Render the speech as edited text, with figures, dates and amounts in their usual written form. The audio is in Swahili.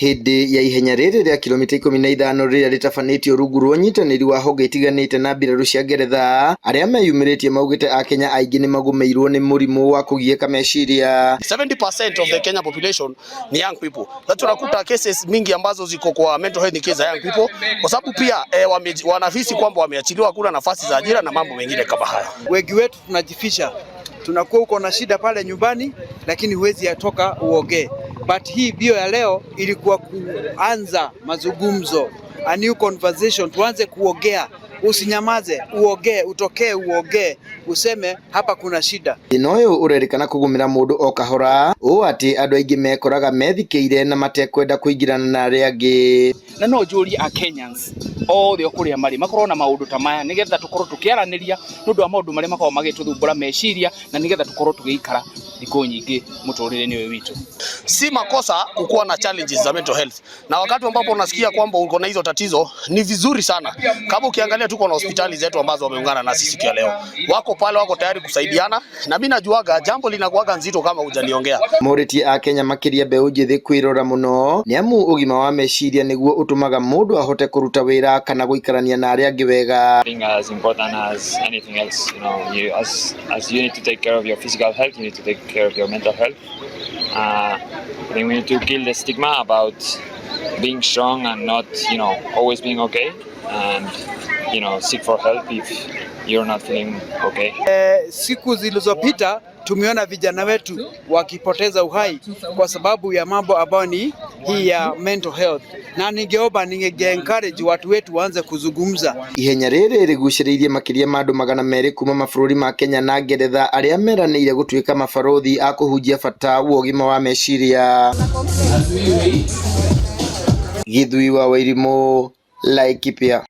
Hĩndĩ ya ihenya rĩrĩ rĩa kilomita 15 rĩrĩa rĩtabanĩtio rungu rwa ũnyitanĩri wa honge itiganĩte na mbirarũ cia Ngeretha, arĩa meyumĩrĩtie maugĩte akenya aingĩ nĩmagũmĩirwo nĩ mũrimũ wa kũgiĩka meciria. 70% of the Kenya population ni young people. That's unakuta cases mingi ambazo ziko kwa mental health ni case za young people, kwa sababu pia wanahisi kwamba wameachiliwa, kuna nafasi za ajira na mambo mengine kama haya. Wengi wetu tunajificha, tunakuwa uko na shida pale nyumbani, lakini huwezi yatoka uongee. But hii mbio ya leo ilikuwa kuanza mazungumzo, a new conversation, tuanze kuongea. Usinyamaze, uongee, utokee, uongee, useme hapa kuna shida. Thĩna ũyũ ũrerĩkana kũgũmĩra mũndũ o kahora ũũ atĩ andũ aingĩ mekoraga methikĩire na matekwenda kũingĩrana na arĩa angĩ. Na no njũrie a Kenyans othe o kũrĩa marĩ makorwo na maũndũ ta maya nĩgetha tũkorwo tũkĩaranĩria nĩ ũndũ wa maũndũ marĩa makoragwo magĩtũthumbũra meciria na nĩgetha tũkorwo tũgĩikara thikũ nyingĩ mũtũrĩre-inĩ ũyũ witũ. Si makosa kukuwa na challenges za mental health, na wakati ambapo unasikia kwamba uko na hizo tatizo ni vizuri sana. Kama ukiangalia tuko na hospitali zetu ambazo wameungana nasi siku ya leo, wako pale, wako tayari kusaidiana, na mimi najuaga jambo linakuwaga nzito kama hujaliongea. Morĩtie akenya makĩria mbeũ njĩthĩ kwĩrora mũno nĩamu ũgima wa meciria nĩguo ũtũmaga mũndũ ahote kũruta wĩra kana gũikarania na arĩa angĩ wega. I think as important as anything else. You as you need to take care of your physical health, you need to take care of your mental health. I think we need to kill the stigma about being strong and not always being okay, and seek for help if you're not feeling okay. Siku zilizopita tumeona vijana wetu wakipoteza uhai kwa sababu ya mambo ambayo ni hii ya mental health, na ningeomba ninge encourage watu wetu waanze kuzungumza. Ihenya rĩrĩ rĩgucĩrĩirie makĩria ma andũ 200 kuma mabũrũri ma Kenya na Ngeretha arĩa meranĩire gũtuĩka mabarũthi a kũhunjia bata wa ũgima wa meciria. Gĩthui wa Wairimũ, Laikipia.